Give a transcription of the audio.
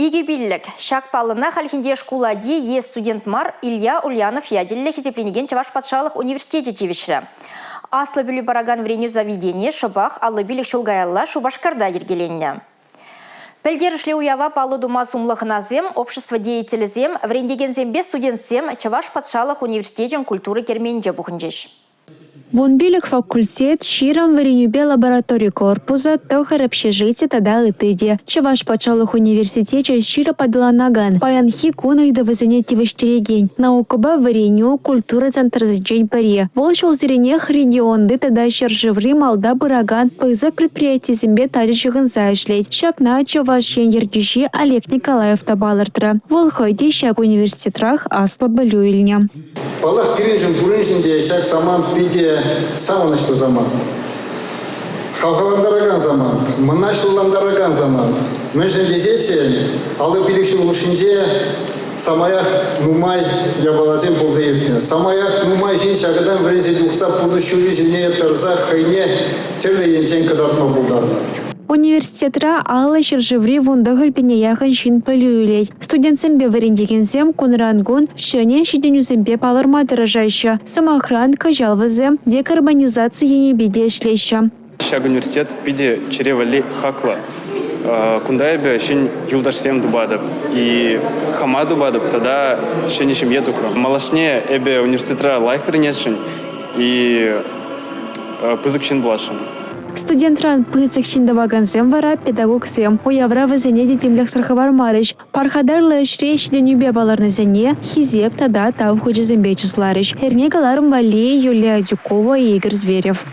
2 5. Ҫак паллӑна хальхинче шкул ачи е студент мар Илья Ульянов ячӗллӗ хисепленекен Чӑваш патшалӑх университечӗ тивӗҫрӗ. Аслӑ пӗлӳ паракан вӗренӳ заведенийӗ шӑпах 55 ҫул каялла Шупашкарта йӗркеленнӗ. Пӗлтерӗшлӗ уява паллӑ тума сумлӑ хӑнасем, общество деятелӗсем, вӗрентекенсемпе студентсем Чӑваш патшалӑх университечӗн культура керменӗнче пухӑнчӗҫ. 15 факультет, 20 вӗренӳпе лаборатори корпусӗ, 9 общежити тата ытти те. Чӑваш патшалӑх университечӗ ҫирӗп аталанакан, паянхи кун ыйтӑвӗсене тивӗҫтерекен наукӑпа вӗренӳ, культура центрӗсенчен пӗри. Вӑл ҫулсеренех регионти тата ҫӗршыври малта пыракан пысӑк предприятисемпе тачӑ ҫыхӑнса ӗҫлет. Ҫакна Чӑваш Ен ертӳҫи Олег Николаев та палӑртрӗ. Вӑл хӑй те ҫак университетрах аслӑ пӗлӳ илнӗ. Паллах, пирӗншӗн пуриншӗн те ҫак самант питӗ савӑнӑҫлӑ самант. Хавхалантаракан самант, мӑнаҫлантаракан самант. Мӗншӗн тесессӗн 55 ҫул хушшинче самаях нумай япаласем пулса иртнӗ. Самаях нумай ҫын ҫакӑнтан вӗренсе тухса пурнӑҫ ҫулӗ ҫине тӑрса хӑйне тӗрлӗ енчен кӑтартма пултарнӑ. Университетра 50 ҫӗршыври 19 пине яхӑн ҫын пӗлӳ илет. Студентсемпе вӗрентекенсем кунран-кун ҫӗнӗ ҫитӗнӳсемпе палӑрма тӑрӑшаҫҫӗ. Сӑмахран, кӑҫал вӗсем декарбонизаци енӗпе те ӗҫлеҫҫӗ. Ҫак университет питӗ чӗре валли хаклӑ. Кунта эпӗ ҫӗн юлташсем тупатӑп, и хама тупатӑп тата ҫӗнӗ ҫемье тупрӑм. Малашне эпӗ университетра лайӑх вӗренесшӗн и пысӑк ҫын пуласшӑн. Студентран пысӑк ҫын тӑвакансем вара педагогсем. Уявра вӗсене те тимлӗхсӗр хӑвармарӗҫ. Пархатарлӑ ӗҫре ҫитӗнӳпе палӑрнисене Хисеп тата Тав хучӗсемпе чысларӗҫ. Эрне кӑларӑм валли Юлия Адюкова, Игорь Зверев.